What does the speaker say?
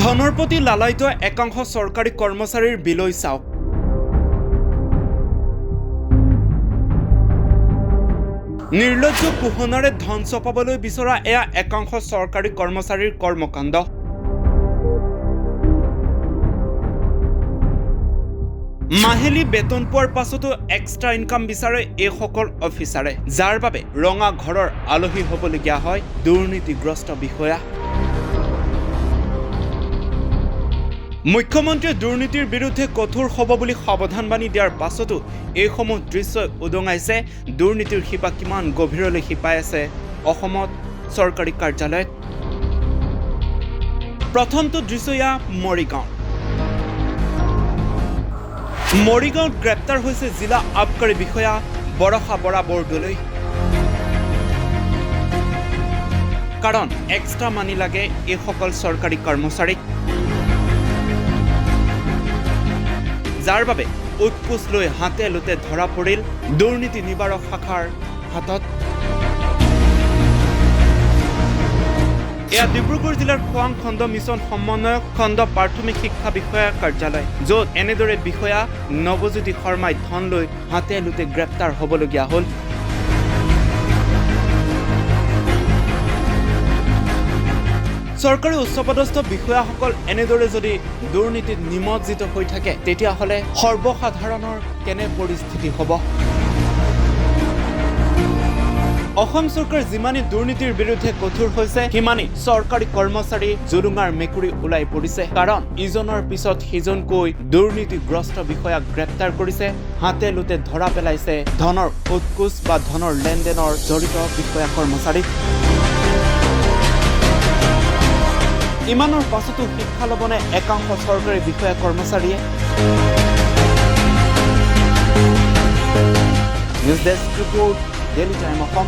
ধনৰ প্ৰতি লালায়িত একাংশ চৰকাৰী কৰ্মচাৰীৰ বিলৈ চাওক। নিৰ্লজ্জ কুহনাৰে ধন চপাবলৈ বিচৰা এয়া একাংশ চৰকাৰী কৰ্মচাৰীৰ কৰ্মকাণ্ড। মাহিলী বেতন পোৱাৰ পাছতো এক্সট্ৰা ইনকাম বিচাৰে এইসকল অফিচাৰে, যাৰ বাবে ৰঙা ঘৰৰ আলহী হ'বলগীয়া হয় দুৰ্নীতিগ্ৰস্ত বিষয়া। মুখ্যমন্ত্ৰীয়ে দুৰ্নীতিৰ বিৰুদ্ধে কঠোৰ হ'ব বুলি সাৱধানবাণী দিয়াৰ পাছতো এইসমূহ দৃশ্যই উদঙাইছে দুৰ্নীতিৰ শিপা কিমান গভীৰলৈ শিপাই আছে অসমত চৰকাৰী কাৰ্যালয়ত। প্ৰথমটো দৃশ্য এয়া মৰিগাঁও। মৰিগাঁৱত গ্ৰেপ্তাৰ হৈছে জিলা আবকাৰী বিষয়া বৰষা বৰা বৰদলৈ। কাৰণ এক্সট্ৰা মানি লাগে এইসকল চৰকাৰী কৰ্মচাৰীক, যাৰ বাবে উৎকোচ লৈ হাতে লোতে ধৰা পৰিল দুৰ্নীতি নিবাৰক শাখাৰ হাতত। এয়া ডিব্ৰুগড় জিলাৰ খোৱাং খণ্ড মিছন সমন্বয়ক খণ্ড প্ৰাথমিক শিক্ষা বিষয়া কাৰ্যালয়, য'ত এনেদৰে বিষয়া নৱজ্যোতি শৰ্মাই ধন লৈ হাতে লোতে গ্ৰেপ্তাৰ হ'বলগীয়া হ'ল। চৰকাৰী উচ্চপদস্থ বিষয়াসকল এনেদৰে যদি দুৰ্নীতিত নিমজ্জিত হৈ থাকে, তেতিয়াহ'লে সৰ্বসাধাৰণৰ কেনে পৰিস্থিতি হ'ব? অসম চৰকাৰ যিমানেই দুৰ্নীতিৰ বিৰুদ্ধে কঠোৰ হৈছে, সিমানেই চৰকাৰী কৰ্মচাৰী জুলুঙাৰ মেকুৰী ওলাই পৰিছে। কাৰণ ইজনৰ পিছত সিজনকৈ দুৰ্নীতিগ্ৰস্ত বিষয়াক গ্ৰেপ্তাৰ কৰিছে, হাতে লোতে ধৰা পেলাইছে ধনৰ উৎকোচ বা ধনৰ লেনদেনৰ জড়িত বিষয়া কৰ্মচাৰীক। ইমানৰ পাছতো শিক্ষা ল'বনে একাংশ চৰকাৰী বিষয়া কৰ্মচাৰীয়ে? News desk report, daily time Assam.